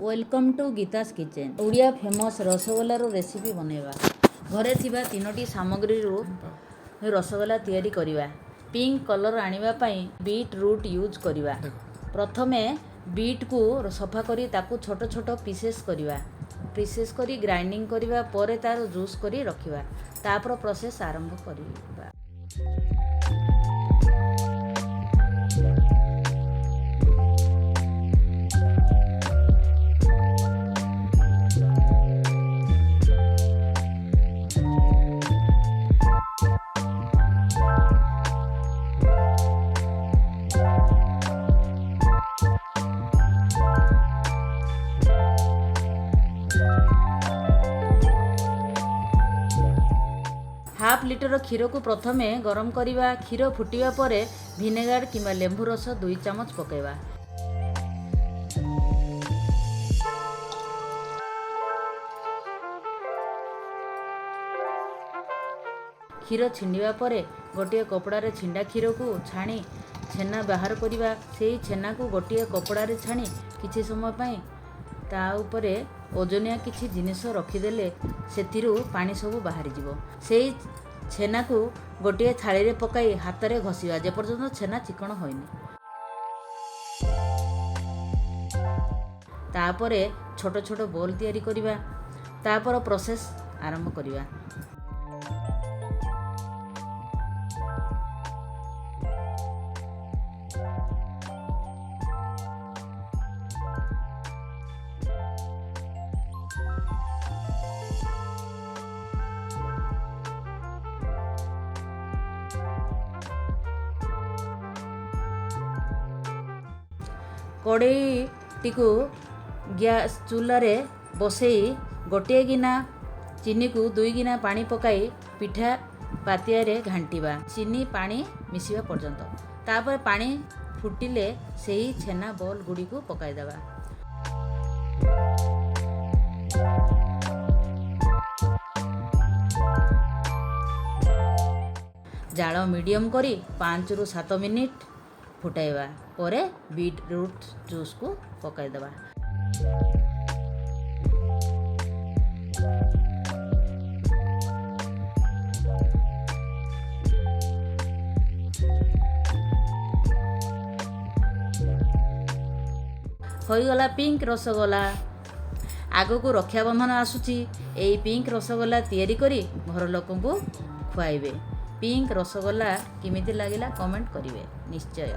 Welcome to Gita's Kitchen. Odia famous ରସଗୋଲାର recipe ବନେଇବା। ଘରେ ଥିବା ତିନୋଟି ସାମଗ୍ରୀରୁ ରସଗୋଲା ତିଆରି କରିବା। ପିଙ୍କ କଲର୍ ଆଣିବା ପାଇଁ ବିଟ୍ ରୁଟ୍ ୟୁଜ୍ କରିବା। ପ୍ରଥମେ ବିଟ୍କୁ ସଫା କରି ତାକୁ ଛୋଟ ଛୋଟ ପିସେସ୍ କରିବା। ପିସେସ୍ କରି ଗ୍ରାଇଣ୍ଡିଙ୍ଗ କରିବା ପରେ ତା'ର ଜୁସ୍ କରି ରଖିବା। ତାପର ପ୍ରୋସେସ୍ ଆରମ୍ଭ କରିବା। ହାଫ୍ ଲିଟର କ୍ଷୀରକୁ ପ୍ରଥମେ ଗରମ କରିବା। କ୍ଷୀର ଫୁଟିବା ପରେ ଭିନେଗାର କିମ୍ବା ଲେମ୍ବୁ ରସ 2 ଚାମଚ ପକାଇବା। କ୍ଷୀର ଛିଣ୍ଡିବା ପରେ ଗୋଟିଏ କପଡ଼ାରେ ଛିଣ୍ଡା କ୍ଷୀରକୁ ଛାଣି ଛେନା ବାହାର କରିବା। ସେହି ଛେନାକୁ ଗୋଟିଏ କପଡ଼ାରେ ଛାଣି କିଛି ସମୟ ପାଇଁ ତା ଉପରେ ଓଜନିଆ କିଛି ଜିନିଷ ରଖିଦେଲେ ସେଥିରୁ ପାଣି ସବୁ ବାହାରିଯିବ। ସେଇ ଛେନାକୁ ଗୋଟିଏ ଥାଳିରେ ପକାଇ ହାତରେ ଘଷିବା, ଯେପର୍ଯ୍ୟନ୍ତ ଛେନା ଚିକଣ ହୋଇନି। ତାପରେ ଛୋଟ ଛୋଟ ବୋଲ୍ ତିଆରି କରିବା। ତାପର ପ୍ରୋସେସ୍ ଆରମ୍ଭ କରିବା। କଡ଼େଇଟିକୁ ଗ୍ୟାସ୍ ଚୁଲାରେ ବସେଇ ଗୋଟିଏ ଗିନା ଚିନିକୁ 2 ଗିନା ପାଣି ପକାଇ ପିଠା ପାତିଆରେ ଘାଣ୍ଟିବା, ଚିନି ପାଣି ମିଶିବା ପର୍ଯ୍ୟନ୍ତ। ତାପରେ ପାଣି ଫୁଟିଲେ ସେହି ଛେନା ବଲ୍ ଗୁଡ଼ିକୁ ପକାଇଦେବା। ଜାଳ ମିଡ଼ିୟମ୍ କରି 5ରୁ 7 ମିନିଟ୍ ଫୁଟାଇବା ପରେ ବିଟ୍ ରୁଟ୍ ଜୁସ୍କୁ ପକାଇଦେବା। ହୋଇଗଲା ପିଙ୍କ ରସଗୋଲା। ଆଗକୁ ରକ୍ଷାବନ୍ଧନ ଆସୁଛି। ଏଇ ପିଙ୍କ ରସଗୋଲା ତିଆରି କରି ଘର ଲୋକଙ୍କୁ ଖୁଆଇବେ। ପିଙ୍କ ରସଗୋଲା କେମିତି ଲାଗିଲା କମେଣ୍ଟ କରିବେ ନିଶ୍ଚୟ।